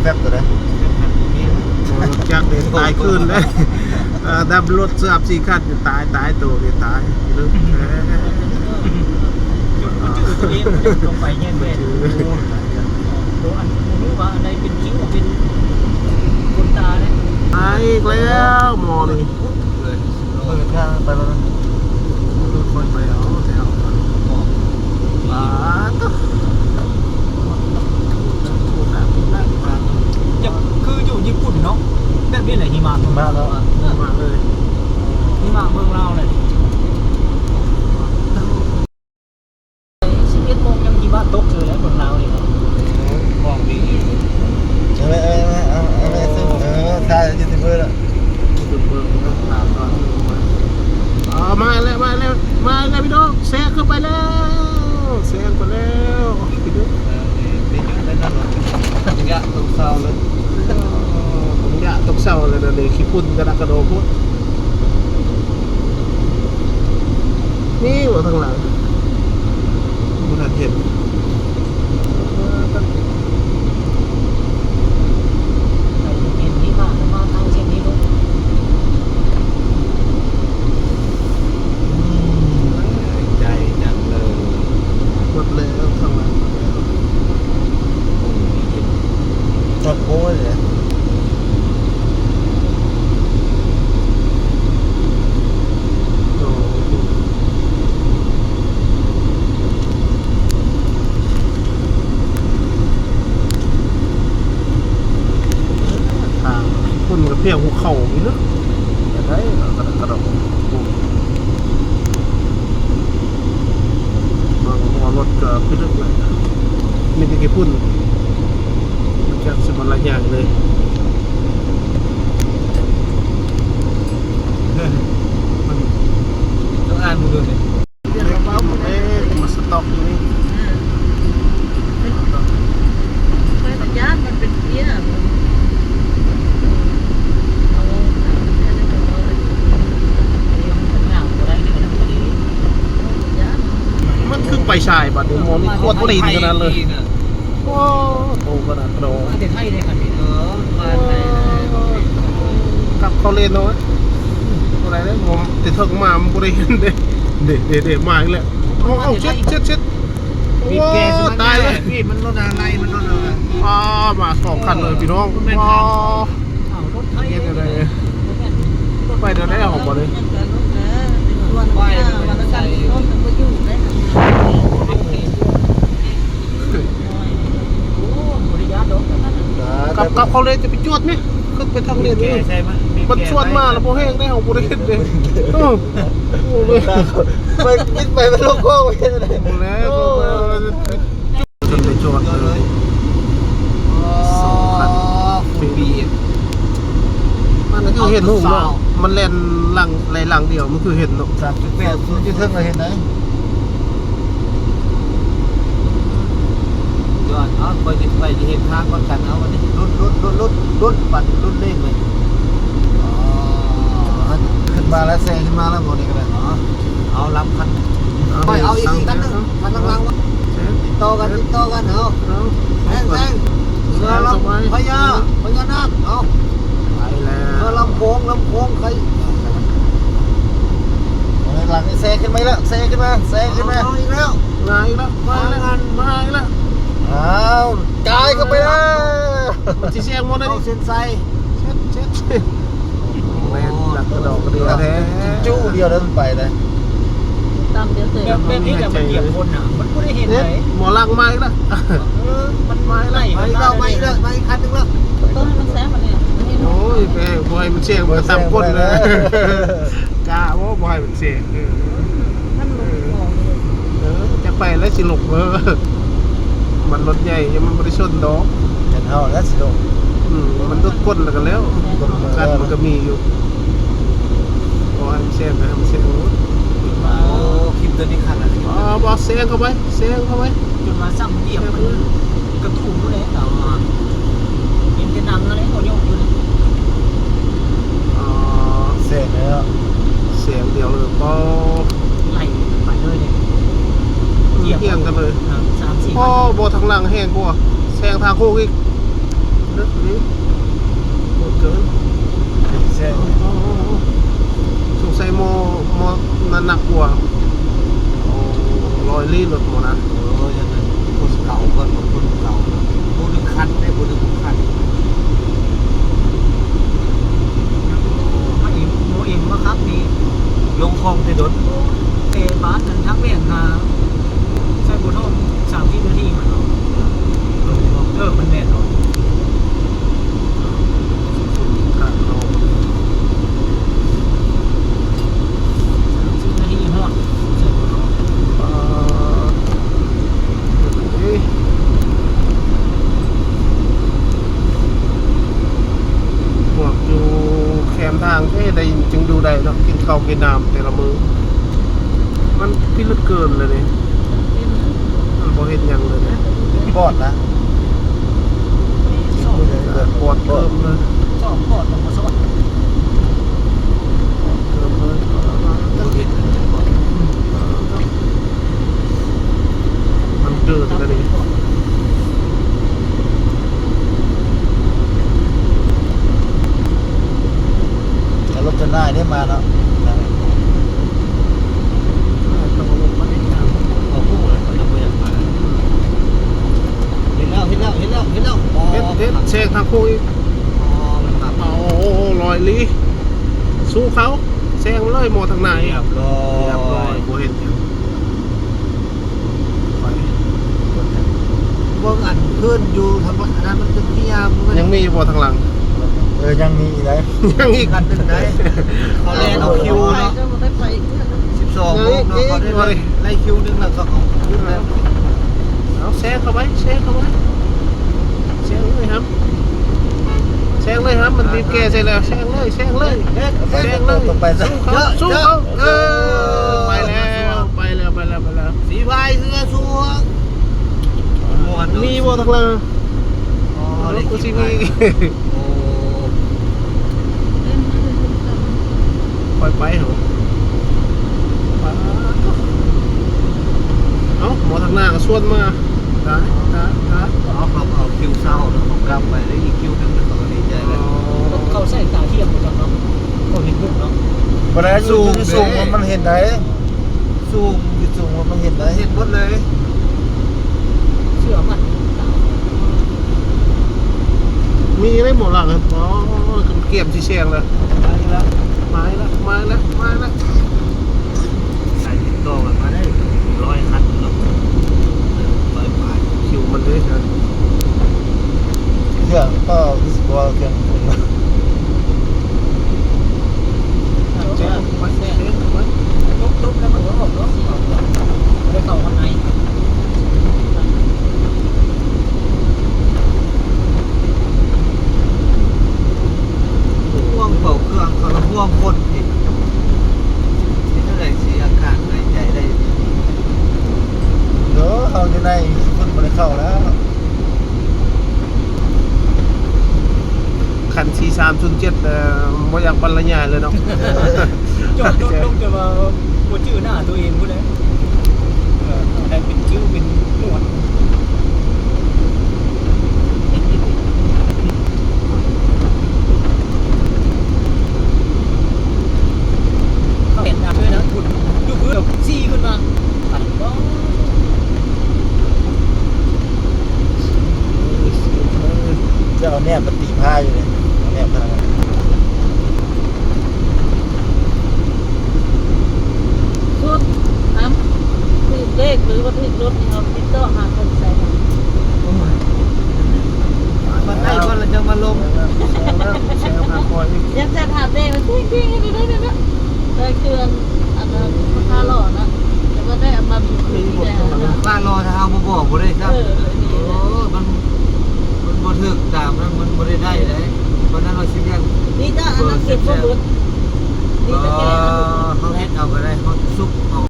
ແປັບໂຕໃດ ໂອ້ ລົດຈັກເດ້ ຕາຍຄືນເດ້. ເອີ ດັບລົດສາມສີ່ຄັນ ຕາຍ ຕາຍໂຕນີ້ ຕາຍເລີຍ. ບໍ່ຈື່ຕົວເອງ ລົງໄປແຍກແວ່ນ. ໂອ້ ໂຕອັນບໍ່ຮູ້ວ່າອັນໃດເປັນຄິ້ວ ເປັນຂົນຕາເດ້. ຕາຍອີກແລ້ວໝໍນີ້. ເປີດທາງໄປແລ້ວນະ. ເປີດໄປເອົາແຖວ ປາດໂທ້ ຈະຄືຢູ່ຍີ່ປຸ່ນເນາະ ແບບນີ້ແຫຼະ ຫິມະ ຫິມະເນາະ ຫິມະເລີຍ ຫິມະເມືອງລາວແຫຼະ. ສິບເອັດໂມງຍັງຫິມະຕົກເລີຍແຫຼະ ເມືອງລາວນີ້ເນາະ. ເອີ ຂອງດີ. ເອົາແມ່ ເອົາແມ່ ເອົາແມ່ ເອົາແມ່ ເອີ ຖ່າຍຢູທູບເບີລະ. ເອີ ມາແລ້ວ ມາແລ້ວ ມາແລ້ວພີ່ນ້ອງ ແຊງເຂົ້າໄປແລ້ວ ແຊງໄປແລ້ວພີ່ນ້ອງ. ເອີ ນີ້ຢູ່ໃນນັ້ນ ບັນຍາຕົກເຊົາເລີຍ ເອີ ບັນຍາຕົກເຊົາເລີຍນະ. ນີ້ຂີ້ຝຸ່ນກະດັກກະດໍໂພດ. ນີ້ບໍ່ທາງຫຼັງ ບໍ່ທັນເຫັນ. ເຫັນທີ່ມາ ມາທາງເສັ້ນນີ້ເນາະ. ອືມ ໃຈຈັງເລີຍ. ໝົດແລ້ວທາງຫຼັງ ຈອດໂອ້ຍ. ທາງຄົນກະພຽວຫົວເຂົ່າຢູ່ເນາະ. ໄດ້ລະ ກະດອກ ກະດອກ ເບິ່ງຫົວລົດກະພິລຶກເລີຍ ມີແຕ່ຂີ້ຝຸ່ນ ຈັກຊິມາລະຍາງເລີຍ. ຕ້ອງອ່ານເບິ່ງດູນີ້ ເລກມາສະຕັອກຢູ່ນີ້. ອືມ ຂ້ອຍກະຢ້ານມັນເປັນເພຍ. ມັນຄືໄປສາຍບາດນີ້ ໝໍນີ້ກວດຕີນຂະໜາດເລີຍ. ໂອ້ ໂຕຂະໜາດກະໂດ. ມາແຕ່ໄທເດ້ຄັນນີ້. ເອີ ມາແຕ່ ກັບເຂົ້າເລນເນາະ. ບໍ່ໄດ້ເດ້ ມອງແຕ່ເທິງມາມັນບໍ່ໄດ້ເຫັນເດ້. ເດ້ ເດ້ ເດ້ ມາອີກແລ້ວ. ເອົາ ເອົາ ເຊັດ ເຊັດ ເຊັດ. ໂອ້ ຕາຍແລ້ວ ປີດມັນລົດນະ ໄລ່ມັນລົດນະ. ອ້າ ມາສອງຄັນເລີຍພີ່ນ້ອງ. ເອົາລົດໄທ ເຮັດແນວໃດ ໄປແນວໃດເຮົາບາດນີ້. ກັບ ກັບເຂົາເລີຍ ຈະໄປຈວດແມະ ຂຶ້ນໄປທາງເລນນີ້. ມັນຊວນມາແລ້ວບໍ່ແຮງເດ້ ເຮົາບໍ່ໄດ້ເຮັດເດ້. ເອີ ໄປ ໄປ ໄປລົງຄອງໄປເຮັດໄດ້. ບໍ່ແລ້ວ ຈົນໄດ້ຈອດເລີຍ ສອງຄັນ. ມັນຄືເຫັນຮູບເນາະ ມັນແລ່ນຫຼັງ ໄລ່ຫຼັງດຽວ ມັນຄືເຫັນເນາະ. ສາມຈຸດແປດ ສູນຈຸດເທິງລະເຫັນໄດ. ຍອດ ເອົາ ຂ້ອຍຊິໄປຊິເຮັດທາງກ່ອນກັນ. ເອົາ ອັນນີ້ ລຸ້ນ ລຸ້ນ ລຸ້ນ ລຸ້ນ ປັ່ນ ລຸ້ນເລກເລີຍ. ອໍ ຂຶ້ນມາແລ້ວ ແຊງຂຶ້ນມາແລ້ວ ໝໍນີ້ກະໄດ້. ອໍ ເອົາລຳຄັນ ເອົາ ເອົາອີກຄັນໜຶ່ງ ຄັນຫຼັງໆ ຕິດຕໍ່ກັນ ຕິດຕໍ່ກັນ. ເອົາ ເອົາ ແຊງ ແຊງ ເສືອລຳພະຍາ ພະຍານາກ. ເອົາ ໄປແລ້ວ ເສືອລຳໂຂງ ລຳໂຂງ ໄຄ ຫຼັງນີ້ແຊງຂຶ້ນມາອີກແລ້ວ ແຊງຂຶ້ນມາ ແຊງຂຶ້ນມາ. ເອົາ ເອົາອີກແລ້ວ ມາອີກແລ້ວ ມາອີກແລ້ວ ມາອີກແລ້ວ. ອ້າວ ກາຍເຂົ້າໄປແລ້ວ ມັນຊິແຊງໝົດເລີຍ ເອົາເສັ້ນໄຊ ເຊັດ ເຊັດ. ແມ່ນ ໂອ້ ຫຼັກກະດອກກະເດືອແທ້ ຈູ້ດຽວເດີ ມັນໄປເລີຍ. ຕຳດຽວເສີຍ ແບບ ແບບນີ້ແຫຼະ ມັນຢຽບຄົນນະ ມັນບໍ່ໄດ້ເຫັນໃດ. ໝໍຫຼັງມາອີກລະ ເອີ ມັນມາອີກລະ ມາອີກແລ້ວ ມາອີກແລ້ວ ມາອີກຄັນໜຶ່ງແລ້ວ. ຕ້ອງໃຫ້ມັນແຊງບັດນີ້. ໂອ້ຍ ແມ່ ບໍ່ໃຫ້ມັນແຊງ ມັນກະຕຳກົ້ນເລີຍ. ກະບໍ່ ບໍ່ໃຫ້ມັນແຊງ. ເອີ ມັນລົງ ເອີ ບໍ່ ເອີ ຈະໄປແລ້ວຊິຫຼົບ. ເອີ ມັນລົດໃຫຍ່ ຍັງມັນບໍ່ໄດ້ຊົນດອກ ແມ່ນເຮົາແລ້ວຊິຫຼົບ. ອືມ ມັນຫຼຸດກົ້ນແລ້ວກະແລ້ວ ກ້ນມັນກະມີຢູ່. ບໍ່ໃຫ້ມັນແຊງ ໃຫ້ມັນແຊງໂລດ. ໂອ້ ຄລິບໂຕນີ້ຄັກອະ. ບໍ່ ບໍ່ ແຊງເຂົ້າໄປ ແຊງເຂົ້າໄປ ຈົນວ່າຊ້ຳຢຽບມັນກະຕູ້ແລ້ວ ເອົາມາເຫັນແຕ່ໜັງຫັ້ນແຫຼະ ບໍ່ຍົກຢູ່. ອໍ ແຊງແລ້ວ ແຊງດຽວເລີຍ ປໍ ໄລ່ໄປເລີຍເດ້ ອືມ ຢຽບ ຮຽງກັນເລີຍ ສາມສີ່ ອໍ ບໍ່ ທາງຫຼັງແຮງກວ່າ ແຊງທາງໂຄ້ງອີກ. ເລິກນີ້ ໂຫດເກີນ. ເປັນແສນ. ໂອ້ ໂອ້ ໂອ້ ໂອ້ ສົງໄສໝໍ ໝໍນັ້ນໜັກກວ່າ. ໂອ້ ຮ້ອຍລີ້ລົດໝໍນັ້ນ. ເອີ ຢ່າງນັ້ນຄົນເກົ່າກ່ອນ ຄົນເກົ່າ. ຜູ້ໜຶ່ງຄັນເດ້ ຜູ້ໜຶ່ງຄັນ. ໝໍເອັມ ໝໍເອັມມາຂັບນີ້ ລົງຄອງແຕ່ດົນ ແຕ່ບ້ານນັ້ນທາງແມ່ນຫາ ໃສ່ບົວທອງ ສາມສິບນາທີມັນເນາະ. ເອີ ມັນແມ່ນເນາະ. ສາມສິບນາທີຮອດ ໃສ່ບົວທອງ. ເອີ ພວກຢູ່ແຄມທາງເດ້ ໄດ້ຈຶ່ງຢູ່ໄດ້ເນາະ ກິນເຂົ້າກິນນ້ຳແຕ່ລະມື້. ມັນພິລຶກເກີນເລີຍນີ້ ມັນບໍ່ເຮັດຫຍັງເລີຍນີ້. ບອດນະ ບອດເກີນເລີຍ ສອງບອດ ບໍ່ສອດ ບອດເກີນເລີຍ. ມັນເກີນແລ້ວນີ້. ແລ້ວລົດຈະໜ້າຍໄດ້ມາເນາະ. ເຫັນແລ້ວ ເຫັນແລ້ວ ເຫັນແລ້ວ ເຫັນແລ້ວ. ເຮັດ ເຮັດ ແຊງທາງໂຄ້ງອີກ. ອໍ ມັນມາ. ໂອ້ ຮ້ອຍລີ້ ສູ້ເຂົາ ແຊງເລີຍ ໝໍທາງໜ້າ. ຮຽບຮ້ອຍ ຮຽບຮ້ອຍ ບໍ່ເຫັນຫຍັງ. ໄປ ເບິ່ງອັນເພິ່ນຢູ່ທາງຫຼັງອັນນັ້ນ ມັນຄືເຫື່ອ ຍັງມີຢູ່ບໍ່ທາງຫຼັງ? ເອີ ຍັງມີອີກໄດ໋ ຍັງອີກຄັນໜຶ່ງໄດ໋. ເຂົາແລ່ນເອົາຄິວເນາະ ສິບສອງໂມງເນາະ ເຂົາໄດ້ ໄດ້ຄິວໜຶ່ງແລ້ວ ເຂົາເອົາ ເອົາແຊງເຂົ້າໄປ ແຊງເຂົ້າໄປ ແຊງເລີຍຄັບ. ແຊງເລີຍຄັບ ມັນບີບແກໃສ່ແລ້ວ ແຊງເລີຍ ແຊງເລີຍ ແຊງເລີຍ. ເອີ ໄປແລ້ວ ໄປແລ້ວ ໄປແລ້ວ ໄປແລ້ວ ສີພາຍເຮືອສວງ ມ່ວນເນາະ. ມີບໍ່ທາງຫຼັງ? ອໍ ລົດກູຊິມີ. ໂອ້ ຄ່ອຍໄປເນາະ. ເອົ້າ ໝໍທາງໜ້າກໍສວນມາ. ຕາຍ ຕາຍ ຕາຍ. ເອົາ ເຂົາເອົາຄິວເຊົ້າແລ້ວ ເຂົາກັບໄປໄດ້ອີກຄິວໜຶ່ງ ເຂົາກໍດີໃຈແລ້ວ. ເຂົາໃສ່ຕາທຽມບໍ່ຈັກເນາະ ເຂົາເຫັນຮຸ່ນເນາະ. ບໍ່ໄດ້ ສູງ ຢູ່ສູງ ເດ້ ມັນເຫັນໄດ້. ສູງ ຢູ່ສູງມັນເຫັນໄດ້ ເຫັນໝົດເລີຍ. ເຊື່ອມັນ ມີໄດ້ໝໍຫຼັງຫັ້ນ. ອໍ ກຽມຊິແຊງແລ້ວ ມາອີກແລ້ວ ມາອີກແລ້ວ ມາອີກແລ້ວ ມາອີກແລ້ວ. ໃສ່ຕິດຕໍ່ກັນມາໄດ້ຮ້ອຍຄັນເນາະ ຮ້ອຍປາຍ. ຄິວມັນເດ້ ເຄື່ອງກໍຄືຊິບໍ່ເຄື່ອງ. ແຊງໄປ ແຊງໄປ. ຕົກ ຕົກແລ້ວມັນກໍອອກເນາະ ບໍ່ໄດ້ເຂົ້າຂ້າງໃນ. ຫ່ວງເປົ່າເຄື່ອງເຂົາລະຫ່ວງຄົນອີກ ເຮັດຈັ່ງໃດຊິອາກາດຫາຍໃຈໄດ້. ເດີ ເຮົາຢູ່ໃນ ຄົນບໍ່ໄດ້ເຂົ້າແລ້ວ. ຄັນສີ່ສາມສູນເຈັດ ເອີ ບໍ່ຢາກບັນລະຍາຍເລີຍເນາະ. ຈອດລົດລົງຈົນວ່າບໍ່ຈື່ໜ້າຕົວເອງພຸ້ນແຫຼະ. ເອີ ໃຫ້ເປັນຄິວເປັນໝວດ. ເຂົາເຫັນໜ້າເພິ່ນນະ ພຸ້ນ ຢູ່ພື້ນແລ້ວຊີ້ຂຶ້ນມາ. ຈະເອົາແໜບມາຕີພ້າຢູ່ເດ ເອົາແໜບມາ. ສຸດນຳ ຖືກເລກຫຼືວ່າຖືກລົດນີ້ ເຮົາຕິດຕໍ່ຫາຄົນໃສຫາ? ໂອ້ຍ ມາໄດ້ກ່ອນແລ້ວຈັ່ງມາລົງ. ແຊງແລ້ວ ແຊງແລ້ວ ແຊງຫາຂ້ອຍອີກ. ຍັງຈະຖາມເດ້ ມັນເພງໆ ຢູ່ເດ້ ເດ້ ເດ້. ໄດ້ຄືອັນ ອັນນັ້ນ ຄ່າລໍນະ ແຕ່ວ່າໄດ້ເອົາມາບີບຄືນນີ້ແຫຼະ. ຄ່າລໍຖ້າເຮົາບໍ່ບອກບໍ່ໄດ້ຊ້ຳ. ເອີ ໂອ້ ມັນ ມັນບໍ່ຖືກຕາມນັ້ນ ມັນບໍ່ໄດ້ໄດ້ເດ້. ເພາະນັ້ນເຮົາຊິລ້ຽງ ນີ້ກະອັນນັ້ນເກັບບໍ່ເບິດ. ນີ້ກະແກະ ເອີ ເຮົາເຮັດເອົາກໍໄດ້ ເຮົາສຸກເອົາ.